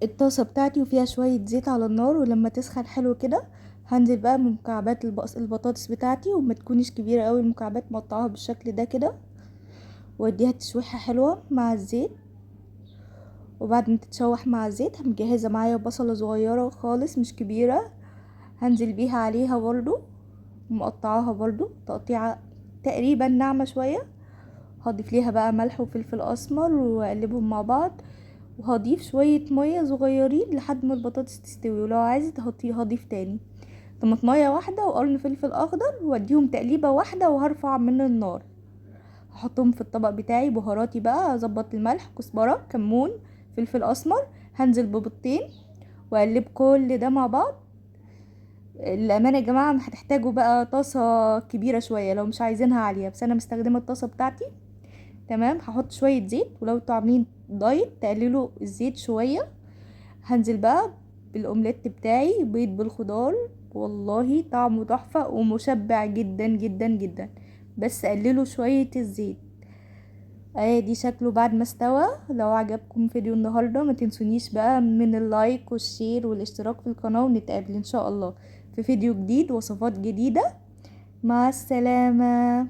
الطاسه بتاعتي وفيها شوية زيت على النار، ولما تسخن حلو كده هنزل بقى بمكعبات البطاطس بتاعتي، وما تكونش كبيرة قوي المكعبات، مقطعاها بالشكل ده كده، واديها تشويحه حلوة مع الزيت. وبعد ما تتشوح مع الزيت مجهزة معايا بصله صغيرة خالص مش كبيرة، هنزل بيها عليها برضو، مقطعاها برضو تقطيعه تقريبا ناعمة شوية. هضيف ليها بقى ملح وفلفل اسمر واقلبهم مع بعض، وهضيف شوية مية صغيرين لحد ما البطاطس تستوي، ولو عايزه هضيف تاني طماطمية واحدة وقرن فلفل اخضر، واديهم تقليبه واحدة وهرفع من النار. هحطهم في الطبق بتاعي. بهاراتي بقى اظبط الملح، كزبره، كمون، فلفل اسمر، هنزل ببيضتين واقلب كل ده مع بعض. الامانة يا جماعة هتحتاجوا بقى طاسه كبيرة شوية لو مش عايزينها عالية، بس انا مستخدمة الطاسه بتاعتي. تمام. هحط شوية زيت، ولو انتوا عاملين دايت تقللوا الزيت شوية. هنزل بقى بالاومليت بتاعي، بيض بالخضار، والله طعمه تحفة ومشبع جدا جدا جدا، بس قللوا شوية الزيت. ادي شكله بعد ما استوى. لو عجبكم فيديو النهارده ما تنسونيش بقى من ال like وال share والاشتراك في القناة، ونتقابل ان شاء الله في فيديو جديد وصفات جديدة. مع السلامة.